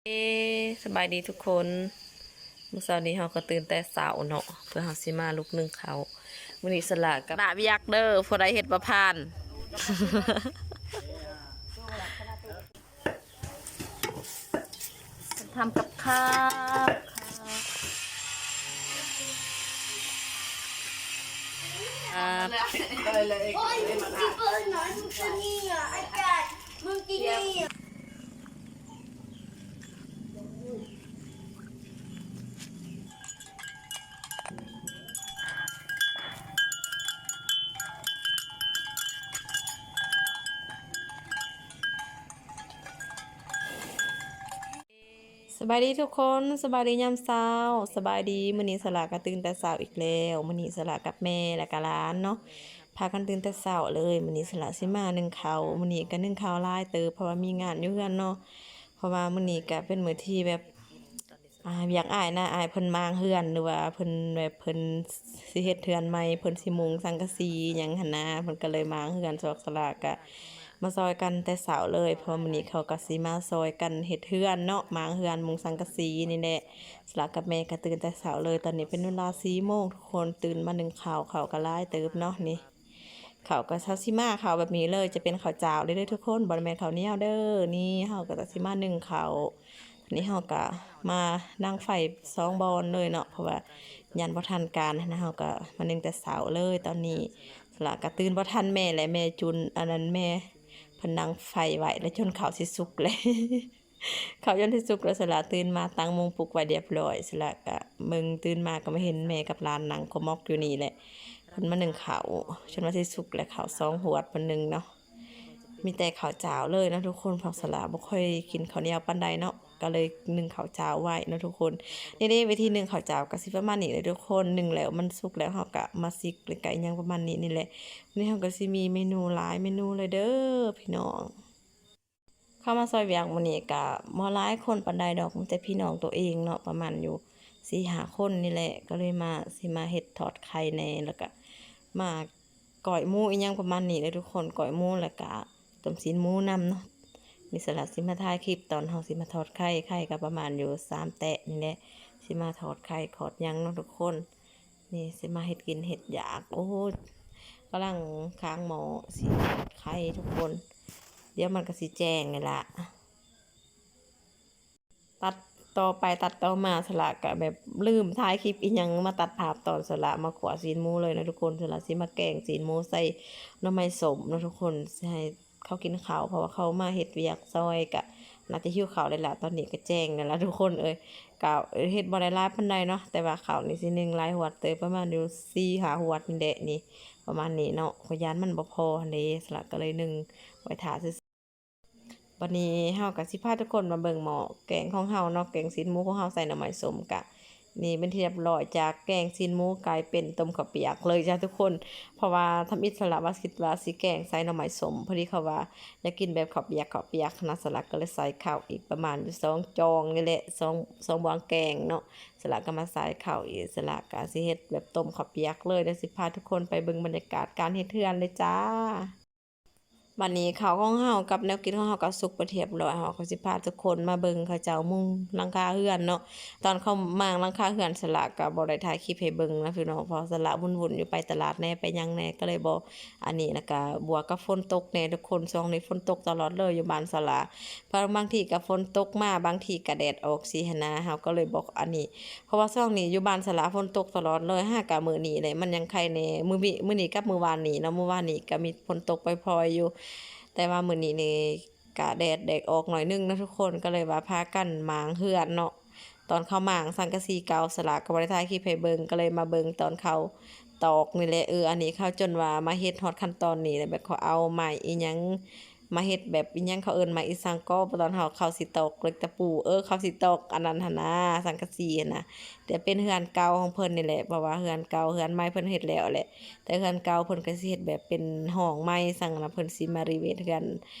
ເອ ສະບາຍດີທຸກຄົນ. ມື້ເຊົ້ານີ້ເຮົາກໍຕື່ນແຕ່ເຊົ້າເນາະ ເພື່ອເຮົາຊິມາລຸກໜຶ້ງເຂົ້າ. ມື້ນີ້ສະຫຼາກັບ ໜ້າວຽກເດີ ຜູ້ໃດເຮັດບໍ່ຜ່ານ. ທຳກັບຂ້າວ. ໂອ້ຍ ມຶງກິນເບີໜ້ອຍ ມຶງກິນນີ້ອະ ອາກາດ ມຶງກິນນີ້ອະ. ສະບາຍດີທຸກຄົນ ສະບາຍດີຍາມເຊົ້າ ສະບາຍດີ. ມື້ນີ້ສະຫຼາກໍຕື່ນແຕ່ເຊົ້າອີກແລ້ວ. ມື້ນີ້ສະຫຼາກັບແມ່ ແລະກະຫຼານເນາະ ພາກັນຕື່ນແຕ່ເຊົ້າເລີຍ. ມື້ນີ້ສະຫຼາຊິມາໜຶ້ງເຂົ້າ. ມື້ນີ້ກໍໜຶ້ງເຂົ້າຫຼາຍເຕີບ ເພາະວ່າມີງານຢູ່ເຮືອນເນາະ. ເພາະວ່າມື້ນີ້ກໍເປັນມື້ທີ່ແບບ ອ່າ ວຽກອ້າຍນະ ອ້າຍເພິ່ນມ້າງເຮືອນ ຫຼືວ່າເພິ່ນແບບເພິ່ນຊິເຮັດເຮືອນໃໝ່ ເພິ່ນຊິມຸງສັງກະສີຫຍັງຫັ້ນນະ ເພິ່ນກໍເລີຍມ້າງເຮືອນ. ສະຫຼາກະມາຊ່ອຍກັນແຕ່ເຊົ້າເລີຍ ເພາະວ່າມື້ນີ້ເຂົາກໍຊິມາຊ່ອຍກັນເຮັດເຮືອນເນາະ ມ້າງເຮືອນ ມຸງສັງກະສີນີ້ແຫຼະ. ສະຫຼາກັບແມ່ກໍຕື່ນແຕ່ເຊົ້າເລີຍ. ຕອນນີ້ເປັນເວລາສີ່ໂມງທຸກຄົນ ຕື່ນມາໜຶ້ງເຂົ້າ ເຂົ້າກໍຫຼາຍເຕີບເນາະນີ້. ເຂົ້າກໍເຮົາຊິມາເຂົ້າແບບນີ້ເລີຍ ຈະເປັນເຂົ້າຈ້າວເລີຍເດີທຸກຄົນ ບໍ່ແມ່ນເຂົ້າໜຽວເດີ. ນີ້ເຮົາກໍຈະຊິມາໜຶ້ງເຂົ້າ. ນີ້ເຮົາກໍມາດັງໄຟສອງບ່ອນເລີຍເນາະ ເພາະວ່າຢ້ານບໍ່ທັນການນະ. ເຮົາກໍມາໜຶ້ງແຕ່ເຊົ້າເລີຍ. ຕອນນີ້ສະຫຼາກໍຕື່ນບໍ່ທັນແມ່ ແລະແມ່ຈູນ ອັນນັ້ນ ແມ່ເພິ່ນດັງໄຟໄວ້ ແລະຈົນເຂົ້າຊິສຸກແລ້ວ. ເຂົ້າຈົນຊິສຸກແລ້ວ ສະຫຼາຕື່ນມາຕັ້ງມຸງປຸກໄວ້ລຽບຮ້ອຍ. ສະຫຼາກະເບິ່ງ ຕື່ນມາກໍມາເຫັນແມ່ກັບຫຼານນັ່ງຂົວໝອກຢູ່ນີ້ແຫຼະ. ເພິ່ນມາໜຶ້ງເຂົ້າຈົນວ່າຊິສຸກແລ້ວ ເຂົ້າສອງຫວດເພິ່ນໜຶ້ງເນາະ. ມີແຕ່ເຂົ້າຈ້າວເລີຍເນາະທຸກຄົນ ເພາະສະຫຼາບໍ່ຄ່ອຍກິນເຂົ້າໜຽວປານໃດເນາະ ກໍເລີຍໜຶ້ງເຂົ້າຈ້າວໄວ້ເນາະທຸກຄົນ. ນີ້ເດ້ ວິທີໜຶ້ງເຂົ້າຈ້າວກໍຊິປະມານນີ້ເລີຍທຸກຄົນ. ໜຶ້ງແລ້ວມັນສຸກແລ້ວ ເຮົາກໍມາຊິກ ແລ້ວກໍອີ່ຫຍັງປະມານນີ້ນີ້ແຫຼະ. ມື້ນີ້ເຮົາກໍຊິມີເມນູຫຼາຍເມນູເລີຍເດີພີ່ນ້ອງ. ເຂົ້າມາຊ່ອຍວຽກມື້ນີ້ກະບໍ່ຫຼາຍຄົນປານໃດດອກ ມີແຕ່ພີ່ນ້ອງໂຕເອງເນາະ ປະມານຢູ່ສີ່ຫ້າຄົນນີ້ແຫຼະ. ກໍເລີຍມາ ຊິມາເຮັດທອດໄຂ່ແດ່ ແລ້ວກະມາກ້ອຍໝູອີ່ຫຍັງປະມານນີ້ເດີທຸກຄົນ. ກ້ອຍໝູ ແລ້ວກະຕົ້ມຊີ້ນໝູນຳເນາະ. ນີ້ສະຫຼາຊິມາຖ່າຍຄລິບຕອນເຮົາຊິມາທອດໄຂ່ ໄຂ່ກໍປະມານຢູ່ສາມແຕະນີ້ແຫຼະ. ຊິມາທອດໄຂ່ທອດຫຍັງເນາະທຸກຄົນ. ນີ້ຊິມາເຮັດກິນເຮັດຢາກ. ໂອ້ ກຳລັງຄ້າງໝໍ້ຊິທອດໄຂ່ທຸກຄົນ ດຽວມັນກໍຊິແຈ້ງນີ້ລະ. ຕັດຕໍ່ໄປຕັດຕໍ່ມາ ສະຫຼາກະແບບລືມຖ່າຍຄລິບອີ່ຫຍັງມາຕັດພາບຕອນສະຫຼາມາຂົ້ວຊີ້ນໝູເລີຍນະທຸກຄົນ. ສະຫຼາຊິມາແກງຊີ້ນໝູໃສ່ໜໍ່ໄມ້ສົ້ມເນາະທຸກຄົນ ຊິໃຫ້ ເຂົາກິນເຂົ້າ ເພາະວ່າເຂົາມາເຮັດວຽກຊ່ອຍ ກະໜ້າຈະຫິວເຂົ້າແລ້ວລະ. ຕອນນີ້ກະແຈ້ງແລ້ວລະທຸກຄົນເອີຍ. ກະເຮັດບໍ່ໄດ້ຫຼາຍປານໃດເນາະ ແຕ່ວ່າເຂົ້ານີ້ຊິໜຶ້ງຫຼາຍຫວດເຕີບ ປະມານຢູ່ສີ່ຫ້າຫວດນີ້ແຫຼະ ນີ້ປະມານນີ້ເນາະ ເພາະຢ້ານມັນບໍ່ພໍຫັ້ນເດ້. ສະຫຼາກະເລີຍໜຶ້ງໄວ້ຖ້າຊື່ໆ. ບັດນີ້ເຮົາກະຊິພາທຸກຄົນມາເບິ່ງໝໍ້ແກງຂອງເຮົາເນາະ ແກງຊີ້ນໝູຂອງເຮົາໃສ່ໜໍ່ໄມ້ສົ້ມ. ກະນີ້ເປັນທີ່ຮຽບຮ້ອຍ ຈາກແກງຊີ້ນໝູກາຍເປັນຕົ້ມເຂົ້າປຽກເລີຍຈ້າທຸກຄົນ. ເພາະວ່າທຳອິດສະຫຼາວ່າຄິດວ່າຊິແກງໃສ່ໜໍ່ໄມ້ສົ້ມ ພໍດີເຂົາວ່າຢາກກິນແບບເຂົ້າປຽກ ເຂົ້າປຽກຫັ້ນນະ. ສະຫຼາກໍເລີຍໃສ່ເຂົ້າອີກປະມານຢູ່ສອງຈອງນີ້ແຫຼະ ສອງ ສອງບ່ວງແກງເນາະ. ສະຫຼາກໍມາໃສ່ເຂົ້າອີກ ສະຫຼາກໍຊິເຮັດແບບຕົ້ມເຂົ້າປຽກເລີຍ. ດຽວຊິພາທຸກຄົນໄປເບິ່ງບັນຍາກາດການເຮັດເຮືອນເລີຍຈ້າ. ບັດນີ້ເຂົ້າຂອງເຮົາກັບແນວກິນຂອງເຮົາກໍສຸກໄປຮຽບຮ້ອຍ ເຮົາກໍຊິພາທຸກຄົນມາເບິ່ງເຂົາເຈົ້າມຸງຫຼັງຄາເຮືອນເນາະ. ຕອນເຂົາມ້າງຫຼັງຄາເຮືອນ ສະຫຼາກໍບໍ່ໄດ້ຖ່າຍຄລິບໃຫ້ເບິ່ງນະພີ່ນ້ອງ ເພາະສະຫຼາວຸ່ນໆຢູ່ ໄປຕະຫຼາດແດ່ ໄປຫຍັງແດ່ ກໍເລີຍບໍ່ອັນນີ້. ແລ້ວກໍບວກກັບຝົນຕົກແດ່ທຸກຄົນ ຊ່ວງນີ້ຝົນຕົກຕະຫຼອດເລີຍຢູ່ບ້ານສະຫຼາ. ບາງ ບາງທີກໍຝົນຕົກມາ ບາງທີກໍແດດອອກຊີ້ຫັ້ນນະ ເຮົາກໍເລີຍບໍ່ອັນນີ້. ເພາະວ່າຊ່ວງນີ້ຢູ່ບ້ານສະຫຼາຝົນຕົກຕະຫຼອດເລີຍ ຫາກະມື້ນີ້ແຫຼະມັນຍັງໄຄແດ່ ມື້ ມື້ນີ້ກັບມື້ວານນີ້ເນາະ. ມື້ວານນີ້ກະມີຝົນຕົກປล่ອຍໆຢູ່ ແຕ່ວ່າມື້ນີ້ນີ້ກະແດດ ແດດອອກໜ້ອຍໜຶ່ງເນາະທຸກຄົນ. ກະເລີຍວ່າພາກັນມ້າງເຮືອນເນາະ ຕອນເຂົາມ້າງສັງກະສີເກົ່າ ສະຫຼາກໍບໍ່ໄດ້ຖ່າຍຄລິບໃຫ້ເບິ່ງ ກະເລີຍມາເບິ່ງຕອນເຂົາຕອກນີ້ແຫຼະ. ເອີ ອັນນີ້ເຂົາຈົນວ່າມາເຮັດຮອດຂັ້ນຕອນນີ້ແຫຼະ ແບບເຂົາເອົາໄມ້ອີ່ຫຍັງ ມາເຮັດແບບອີ່ຫຍັງ ເຂົາເອີ້ນມາອີ່ສັງກໍ ຕອນເຮົາ ເຂົາຊິຕອກເຫຼັກຕະປູ ເອີ ເຂົາຊິຕອກອັນນັ້ນຫັ້ນນາ ສັງກະສີຫັ້ນນະ. ແຕ່ເປັນເຮືອນເກົ່າຂອງເພິ່ນນີ້ແຫຼະ ເພາະວ່າເຮືອນເກົ່າເຮືອນໃໝ່ເພິ່ນເຮັດແລ້ວແຫຼະ ແຕ່ເຮືອນເກົ່າເພິ່ນກໍຊິເຮັດແບບເປັນຫ້ອງໃໝ່ ສັງນະ ເພິ່ນຊິມາຣີເວດເຮືອນ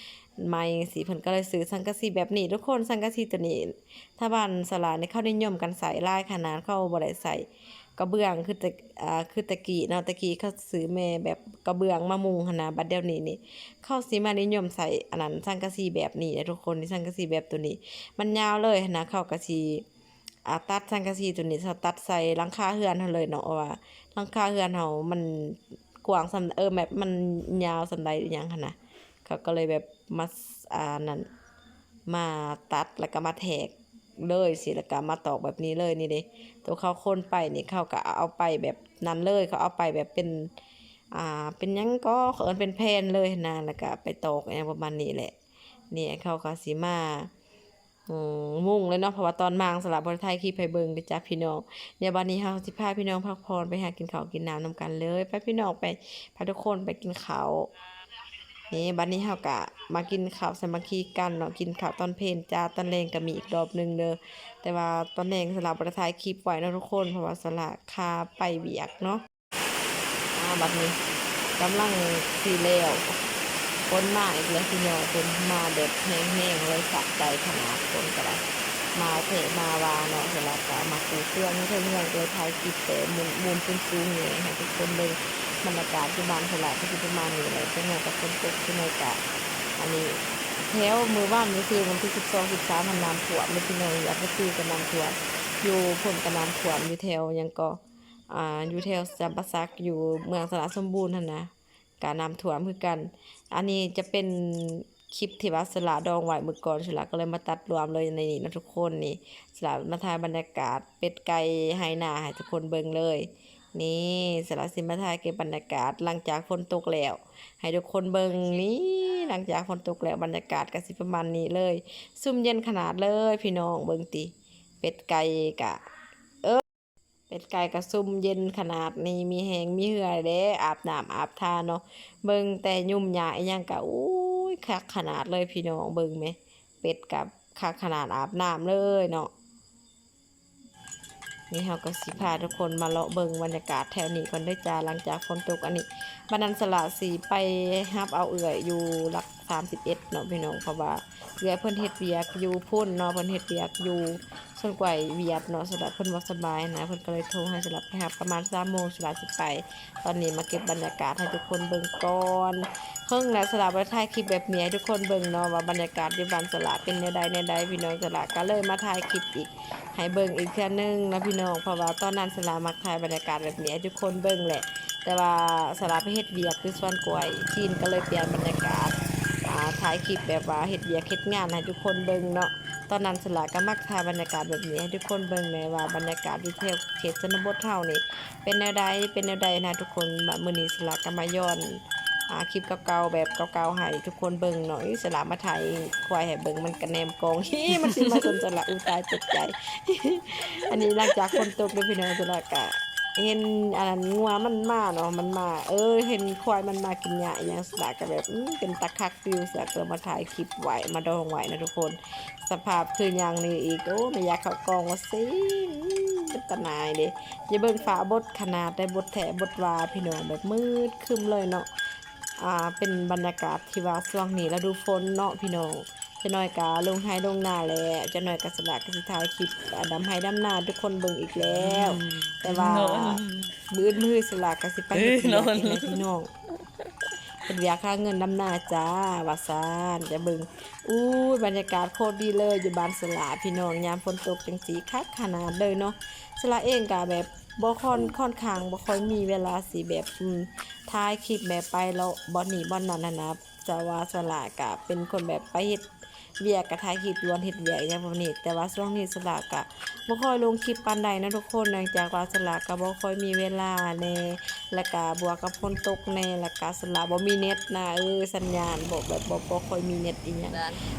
ໃໝ່ຈັ່ງຊີ້ ເພິ່ນກໍເລີຍຊື້ສັງກະສີແບບນີ້ທຸກຄົນ. ສັງກະສີໂຕນີ້ ທາງບ້ານສະຫຼານີ້ເຂົານິຍົມກັນໃຊ້ຫຼາຍຂະໜາດ, ເຂົາບໍ່ໄດ້ໃຊ້ກະເບື້ອງຄືແຕ່ ອ່າ ຄືແຕ່ກີ້ເນາະ. ແຕ່ກີ້ເຂົາຊື້ແມ່ແບບກະເບື້ອງມາມຸງຫັ້ນນະ, ບັດດຽວນີ້ນີ້ເຂົາຊິມານິຍົມໃຊ້ອັນນັ້ນ ສັງກະສີແບບນີ້ແຫຼະທຸກຄົນ. ນີ້ສັງກະສີແບບໂຕນີ້ມັນຍາວເລີຍຫັ້ນນະ, ເຂົາກໍຊິ ອ່າ ຕັດສັງກະສີໂຕນີ້ ເຂົາຕັດໃສ່ຫຼັງຄາເຮືອນເຮົາເລີຍເນາະ, ເພາະວ່າຫຼັງຄາເຮືອນເຮົາມັນກວ້າງສ່ຳ ເອີ ແບບມັນຍາວສ່ຳໃດອີ່ຫຍັງຫັ້ນນະ. ເຂົາກໍເລີຍແບບມາ ອ່າ ນັ້ນ ມາຕັດ ແລ້ວກໍມາແທກເລີຍຊີ້ ແລ້ວກໍມາຕອກແບບນີ້ເລີຍ. ນີ້ເດ້ ໂຕເຂົາຄົນໄປນີ້ ເຂົາກໍເອົາໄປແບບນັ້ນເລີຍ, ເຂົາເອົາໄປແບບເປັນ ອ່າ ເປັນຫຍັງກໍ ເຂົາເອີ້ນເປັນແຜ່ນເລີຍຫັ້ນນະ, ແລ້ວກໍໄປຕອກຫຍັງປະມານນີ້ແຫຼະ. ນີ້ເຂົາກໍຊິມາ ອືມ ມຸງເລີຍເນາະ, ເພາະວ່າຕອນມາສະຫຼາບໍ່ໄດ້ຖ່າຍຄລິບໃຫ້ເບິ່ງເດ້ຈ້າພີ່ນ້ອງ. ດຽວບັດນີ້ເຮົາຊິພາພີ່ນ້ອງພັກຜ່ອນ ໄປຫາກິນເຂົ້າກິນນ້ຳນຳກັນເລີຍ. ໄປພີ່ນ້ອງ ໄປ ພາທຸກຄົນໄປກິນເຂົ້າ. ນີ້ບັດນີ້ເຮົາກະມາກິນເຂົ້າສາມັກຄີກັນເນາະ, ກິນເຂົ້າຕອນເພນຈ້າ. ຕອນແລງກະມີອີກລອບໜຶ່ງເດີ, ແຕ່ວ່າຕອນແລງສະຫຼາບໍ່ໄດ້ຖ່າຍຄລິບໄວ້ເນາະທຸກຄົນ ເພາະວ່າສະຫຼາຄາໄປວຽກເນາະ. ອ່າ ບັດນີ້ກຳລັງຊິແລ້ວ, ຝົນມາອີກແລ້ວພີ່ນ້ອງ, ຝົນມາແບບແຮງໆເລີຍ ສະໃຈຂະໜາດ. ຝົນກໍໄດ້ມາແທ້ມາວ່າເນາະ, ສະຫຼາກໍມາປູເຄື່ອງຢູ່ເທິງເຮືອນ ກໍເລີຍຖ່າຍຄລິບແຕ່ມຸມ ມຸມສູງໆນີ້ໃຫ້ທຸກຄົນເບິ່ງ. ບັນຍາກາດຢູ່ບ້ານສະຫຼາກໍຊິປະມານນີ້ແຫຼະ, ຈັກໜ່ອຍກໍຝົນຕົກ ຈັກໜ່ອຍກໍ ອັນນີ້ ແຖວມື້ວານມື້ຊືນ ວັນທີສິບສອງ ສິບສາມຫັ້ນນ້ຳຖ້ວມເດ້ພີ່ນ້ອງ, ຢູ່ອັດຕະປືກໍນ້ຳຖ້ວມ, ຢູ່ພຸ້ນກໍນ້ຳຖ້ວມ, ຢູ່ແຖວຫຍັງກໍ ອ່າ ຢູ່ແຖວຈຳປາສັກ ຢູ່ເມືອງສະຫຼາສົມບູນຫັ້ນນະ ກະນ້ຳຖ້ວມຄືກັນ. ອັນນີ້ຈະເປັນຄລິບທີ່ວ່າສະຫຼາດອງໄວ້ມື້ກ່ອນ, ສະຫຼາກໍເລີຍມາຕັດລວມເລີຍໃນນີ້ເນາະທຸກຄົນ. ນີ້ສະຫຼາມາຖ່າຍບັນຍາກາດເປັດໄກ່ໄຮ່ນາໃຫ້ທຸກຄົນເບິ່ງເລີຍ. ນີ້ສະຫຼາຊິມາຖ່າຍເກັບບັນຍາກາດຫຼັງຈາກຝົນຕົກແລ້ວໃຫ້ທຸກຄົນເບິ່ງ. ນີ້ຫຼັງຈາກຝົນຕົກແລ້ວ ບັນຍາກາດກໍຊິປະມານນີ້ເລີຍ, ຊຸ່ມເຢັນຂະໜາດເລີຍພີ່ນ້ອງ. ເບິ່ງຕິ ເປັດໄກ່ກະ ເອີ ເປັດໄກ່ກະຊຸ່ມເຢັນຂະໜາດນີ້, ມີແຮງມີເຫື່ອເດ້ ອາບນ້ຳອາບທ່າເນາະ. ເບິ່ງແຕ່ຫຍຸ່ມຫຍ້າອີ່ຫຍັງກະ ໂອ້ຍ ຄັກຂະໜາດເລີຍພີ່ນ້ອງ. ເບິ່ງແມະ ເປັດກະຄັກຂະໜາດ ອາບນ້ຳເລີຍເນາະ. ນີ້ເຮົາກໍຊິພາທຸກຄົນມາເລາະເບິ່ງບັນຍາກາດແຖວນີ້ກ່ອນເດີຈ້າ. ຫຼັງຈາກຝົນຕົກອັນນີ້ ບັດນັ້ນສະຫຼາຊິໄປຮັບເອົາເອື້ອຍຢູ່ຫຼັກ ສາມສິບເອັດເນາະພີ່ນ້ອງ, ເພາະວ່າເອື້ອຍເພິ່ນເຮັດວຽກຢູ່ພຸ້ນເນາະ, ເພິ່ນເຮັດວຽກຢູ່ສວນກ້ວຍຫວຽດເນາະ. ສະຫຼາເພິ່ນບໍ່ສະບາຍນະ, ເພິ່ນກໍເລີຍໂທໃຫ້ສະຫຼາໄປຮັບ ປະມານສາມໂມງ ສະຫຼາຊິໄປ. ຕອນນີ້ມາເກັບບັນຍາກາດໃຫ້ທຸກຄົນເບິ່ງກ່ອນ. ເຫິງແລ້ວສະຫຼາບໍ່ໄດ້ຖ່າຍຄລິບແບບນີ້ໃຫ້ທຸກຄົນເບິ່ງເນາະ, ວ່າບັນຍາກາດຢູ່ບ້ານສະຫຼາເປັນແນວໃດແນວໃດພີ່ນ້ອງ. ສະຫຼາກໍເລີຍມາຖ່າຍຄລິບອີກ ໃຫ້ເບິ່ງອີກເທື່ອໜຶ່ງເນາະພີ່ນ້ອງ, ເພາະວ່າຕອນນັ້ນສະຫຼາມັກຖ່າຍບັນຍາກາດແບບນີ້ໃຫ້ທຸກຄົນເບິ່ງແຫຼະ, ແຕ່ວ່າສະຫຼາໄປເຮັດວຽກຢູ່ສວນກ້ວຍຈີນ ກໍເລີຍປ່ຽນບັນຍາກາດ ອ່າ ຖ່າຍຄລິບແບບວ່າເຮັດວຽກເຮັດງານໃຫ້ທຸກຄົນເບິ່ງເນາະ. ຕອນນັ້ນສະຫຼາກໍມັກຖ່າຍບັນຍາກາດແບບນີ້ໃຫ້ທຸກຄົນເບິ່ງແຫຼະ ວ່າບັນຍາກາດຢູ່ແຖວເຂດຊົນນະບົດເຮົານີ້ເປັນແນວໃດ ເປັນແນວໃດນະທຸກຄົນ. ມາ ມື້ນີ້ສະຫຼາກໍມາຍ້ອນ ອ່າ ຄລິບເກົ່າໆ ແບບເກົ່າໆໃຫ້ທຸກຄົນເບິ່ງເນາະ. ອີ ສະຫຼາມາຖ່າຍຄວາຍໃຫ້ເບິ່ງ ມັນກະແນມກ້ອງ ມັນຊິມາຊົນສະຫຼາ ອຸ້ຍ ຕາຍ ຕົກໃຈ. ອັນນີ້ຫຼັງຈາກຝົນຕົກເດີພີ່ນ້ອງ, ສະຫຼາກະເຫັນອັນນັ້ນງົວມັນມາເນາະ, ມັນມາ ເອີ ເຫັນຄວາຍມັນມາກິນຫຍ້າອີ່ຫຍັງ, ສະຫຼາກະແບບ ອືມ ເປັນຕາຄັກຢູ່. ສະຫຼາກະເລີຍມາຖ່າຍຄລິບໄວ້ ມາດອງໄວ້ນະທຸກຄົນ. ສະພາບຄືຫຍັງນີ້ອີກ, ໂອ້ ແມ່ຢາເຂົ້າກ່ອງວ່າຊິ ອືມ ເປັນຕາໜ່າຍເດ້. ຢ່າເບິ່ງຟ້າບົດຂະໜາດໃດ, ບົດແທ້ບົດວ່າພີ່ນ້ອງ, ແບບມືດຄຶ້ມເລີຍເນາະ. ອ່າ ເປັນບັນຍາກາດທີ່ວ່າຊ່ວງນີ້ລະດູຝົນເນາະພີ່ນ້ອງ, ຈັກໜ້ອຍກະລົງໄຮ່ລົງນາແລ້ວ, ຈັກໜ້ອຍກະສະຫຼາກະຊິຖ່າຍຄລິບ ອ່າ ດຳໄຮ່ດຳນາໃຫ້ທຸກຄົນເບິ່ງອີກແລ້ວ. ອືມ ແຕ່ວ່າ ນອນ ມື້ອື່ນມື້ຮືສະຫຼາກະຊິໄປເຮັດວຽກອີກແລ້ວພີ່ນ້ອງ, ເຮັດວຽກຫາເງິນດຳນາຈ້າ ວ່າຊັ້ນ. ຈະເບິ່ງ ອູ້ຍ ບັນຍາກາດໂຄດດີເລີຍຢູ່ບ້ານສະຫຼາພີ່ນ້ອງ, ຍາມຝົນຕົກຈັ່ງຊີ້ຄັກຂະໜາດເລີຍເນາະ. ສະຫຼາເອງກະແບບ ບໍ່ຄ່ອນ ຄ່ອນຂ້າງບໍ່ຄ່ອຍມີເວລາຊິແບບ ອືມ ຖ່າຍຄລິບແບບໄປເລາະບ່ອນນີ້ບ່ອນນັ້ນຫັ້ນນະ. ແຕ່ວ່າສະຫຼາກະເປັນຄົນແບບໄປເຮັດວຽກ ກະຖ່າຍຄລິບຢູ່ບ່ອນເຮັດວຽກອີ່ຫຍັງແບບນີ້, ແຕ່ວ່າຊ່ວງນີ້ສະຫຼາກະບໍ່ຄ່ອຍລົງຄລິບປານໃດນະທຸກຄົນ, ເນື່ອງຈາກວ່າສະຫຼາກະບໍ່ຄ່ອຍມີເວລາແດ່ ແລ້ວກະບວກກັບຝົນຕົກແດ່ ແລ້ວກະສະຫຼາບໍ່ມີເນັດນະ, ເອີ ສັນຍານບໍ່ ແບບ ບໍ່ ບໍ່ຄ່ອຍມີເນັດອີ່ຫຍັງ.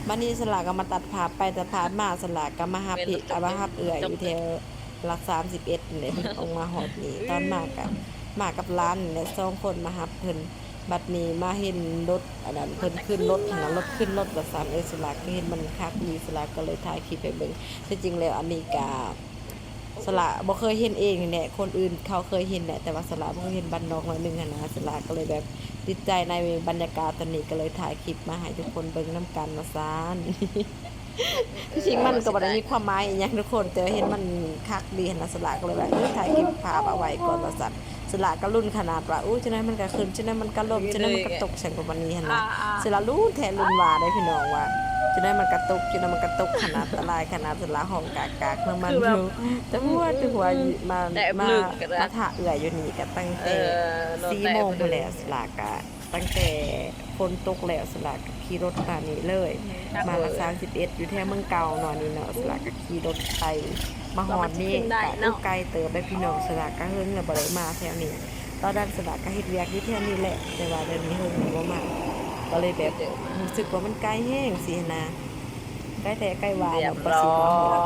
ບາດນີ້ສະຫຼາກໍມາຕັດພາບໄປຕັດພາບມາ, ສະຫຼາກໍມາຮັບ ມາຮັບເອື້ອຍຢູ່ແຖວຫຼັກສາມສິບເອັດນີ້ແຫຼະ. ເພິ່ນອອກມາຮອດນີ້ ຕອນມາກໍມາກັບຫຼານນີ້ແຫຼະ ສອງຄົນມາຮັບເພິ່ນ. ບັດນີ້ມາເຫັນລົດ ອັນນັ້ນ ເພິ່ນຂຶ້ນລົດຫັ້ນນະ, ລົດຂຶ້ນລົດວ່າຊັ້ນ. ເອີ ສະຫຼາກໍເຫັນມັນຄັກດີ, ສະຫຼາກໍເລີຍຖ່າຍຄລິບໃຫ້ເບິ່ງ. ທີ່ຈິງແລ້ວອັນນີ້ກະ ສະຫຼະບໍ່ເຄີຍເຫັນເອງນີ້ແຫຼະ ຄົນອື່ນເຂົາເຄີຍເຫັນແຫຼະ ແຕ່ວ່າສະຫຼະບໍ່ເຄີຍເຫັນບ້ານນອກໜ້ອຍໜຶ່ງຫັ້ນນະ. ສະຫຼະກໍເລີຍແບບຕິດໃຈໃນບັນຍາກາດຕອນນີ້ ກໍເລີຍຖ່າຍຄລິບມາໃຫ້ທຸກຄົນເບິ່ງນຳກັນວ່າຊັ້ນ. ທີ່ຈິງມັນກໍບໍ່ໄດ້ມີຄວາມໝາຍອີ່ຫຍັງທຸກຄົນ ແຕ່ວ່າເຫັນມັນຄັກດີຫັ້ນນະ. ສະຫຼະກໍເລີຍວ່າ ເອີ ຖ່າຍເກັບພາບເອົາໄວ້ກ່ອນວ່າຊັ້ນ. ສະຫຼະກໍລຸ້ນຂະໜາດວ່າ ໂອ້ ຈັ່ງໃດມັນກໍຂຶ້ນ ຈັ່ງໃດມັນກໍລົ້ມ ຈັ່ງໃດມັນກໍຕົກ ຊັ້ນປະມານນີ້ຫັ້ນນະ. ສະຫຼະລຸ້ນແທ້ລຸ້ນວ່າເດ້ພີ່ນ້ອງວ່າ ຈັ່ງໃດມັນກໍຕົກ ຈັ່ງໃດມັນກໍຕົກຂະໜາດ ຕະຫຼາຍຂະໜາດ. ສະຫຼະຮ້ອງກາກໆນຳມັນຢູ່ ແຕ່ຫົວ ແຕ່ຫົວ ມາ ມາ ມາທາເອື້ອຍຢູ່ນີ້ກໍຕັ້ງແຕ່ສີ່ໂມງພຸ້ນແຫຼະ. ສະຫຼະກະ ຕັ້ງແຕ່ຝົນຕົກແລ້ວ ສະຫຼະກໍຂີ່ລົດມານີ້ເລີຍ ມາຫຼັກສາມສິບເອັດ ຢູ່ແຖວເມືອງເກົ່າເນາະ ນີ້ເນາະ. ສະຫຼະກໍຂີ່ລົດໄປ ມາຮອດນີ້ກໍ ໂອ້ ໄກເຕີບໄດ໋ພີ່ນ້ອງ. ສະຫຼະກໍເຫິງແລ້ວບໍ່ໄດ້ມາແຖວນີ້ ຕອນນັ້ນສະຫຼະກໍເຮັດວຽກຢູ່ແຖວນີ້ແຫຼະ ແຕ່ວ່າດຽວນີ້ເຫິງແລ້ວບໍ່ມາ ກໍເລີຍແບບຮູ້ສຶກວ່າມັນໄກແຮງຊີ້ຫັ້ນນະ. ໄກແທ້ໄກວ່າເນາະ ກວ່າຊິມາຮອດ.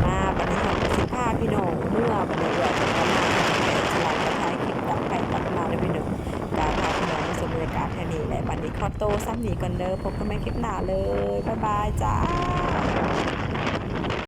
ມາບັດນີ້ເຮົາກໍຊິພາພີ່ນ້ອງເມືອ ບັດນີ້ເອື້ອຍເພິ່ນກໍມາ ສະຫຼະກໍຖ່າຍຄລິບຕັດໄປຕັດມາເດີພີ່ນ້ອງ ກໍພາພີ່ນ້ອງມາຊົມບັນຍາກາດແຖວນີ້ແຫຼະ. ບັດນີ້ຂໍໂຕສ່ຳນີ້ກ່ອນເດີ ພົບກັນໃໝ່ຄລິບໜ້າເລີຍ ບາຍບາຍຈ້າ.